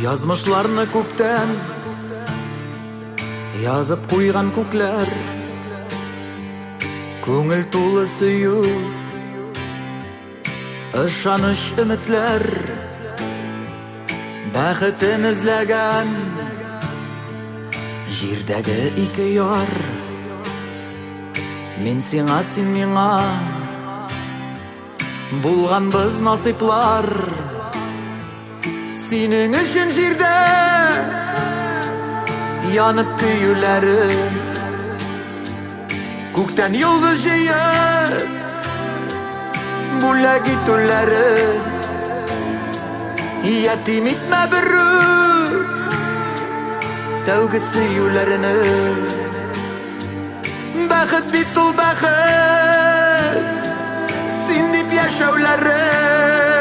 Язмышларны күктән язып куйган күкләр. Күңел тулы сөю, ышаныч, өметләр. Бәхетен эзләгән җирдәге ике яр. Мин сиңа, син миңа булганбыз насыйплар. Синең өчен җирдә янып көюләре. Күктән йолдыз җыеп бүләк итүләре. Ятим итмә берүк тәүге сөюләрне. Бәхет бит ул, бәхет, син дип яшәүләре.